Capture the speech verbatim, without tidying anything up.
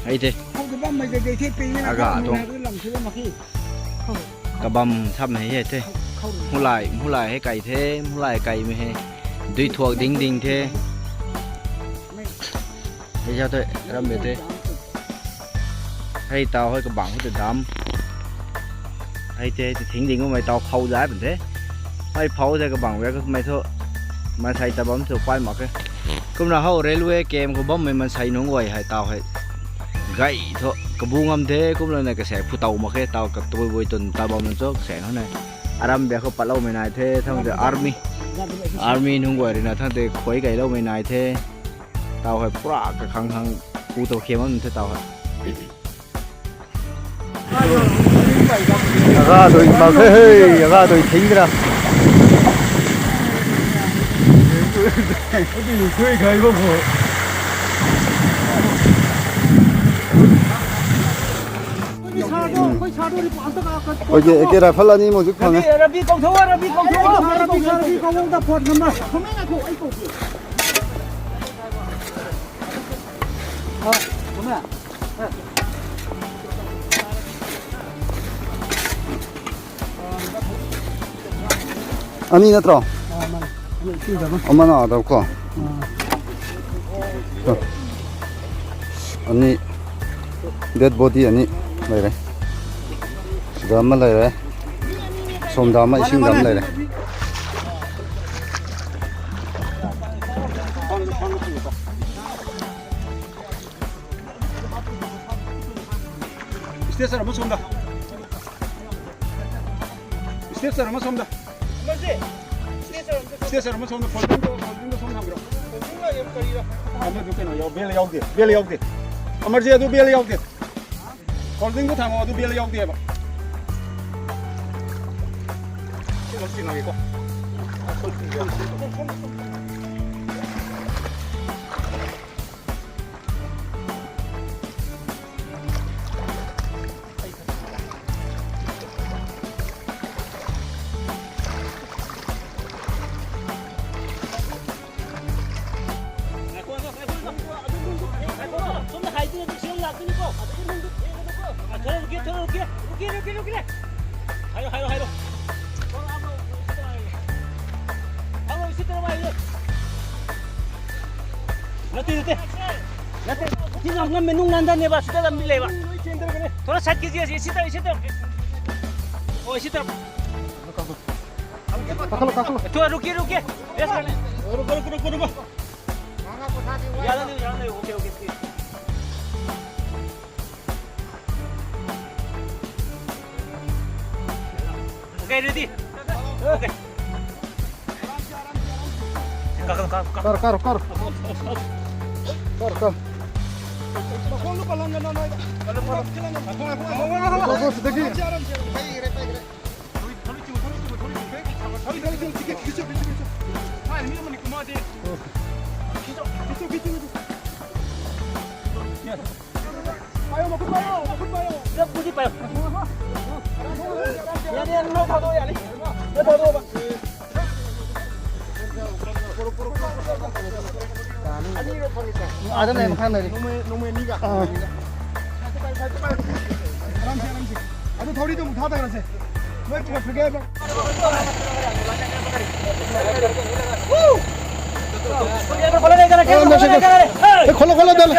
Hai te. Aga tong. Kabam sam hei te. Mulai, mulai hei kai te, mulai kai me hei. Dui thuak ding ding te. Hei ja te, rambe te. Hei tau hei kabang hu te dam. Hei te, te thing ding mai tau khau ja ben te. Hei phau ze kabang we mai thu. Mai sai ta bam thu pai mak ke. Kumna hau railway kem ku bam mai man sai nung wai hei tau hei. Gai thu kabu ngam te, kumna ne kese phu tau mak ke tau ka tui bui tun ta bam nung chu kese nung ne. Aram bia ku palau mai nai te, thang te army. Army nung wai rina thang te khoi gai lau mai nai te. Tau hei pura ka khang khang ku tau khe mam te tau hei. Aga doi ma ke hei, aga doi thing ra. Oke, oke, rifle ani mo zik phang e. Rabi, Rabi kau thau, Rabi kau thau, Rabi kau, Rabi kau, da phone number. Ani na tro? Ama na da ko. Ani dead body ani lai re. Siga ma lai re. Som da ma ising da ma lai re. Step sar ma som da. Step sar ma som da. Step sar ma som da. Folding to, folding to som da bro. Ama du kena yau, bel yau de, bel yau de. Amar je du bel yau de. Folding to thang du bel yau de ba. Nate, nate. Nate, tingam ngam menung nanda ne ba, sita dam bilei ba. Thoda side kiji, isi taraf, isi taraf. Oh, isi taraf. Kakalo, kakalo. Thoda rukiye, rukiye. Yes, sir. Ruko, ruko, ruko, ruko. Yalan nahi, yalan nahi. Okay, okay, okay. Okay, ready? Okay. Kar, kar, kar, kar. Kar, kar, kar. Kar, kar. Kar, kar, kar. खोलो, खोलो, दे ले।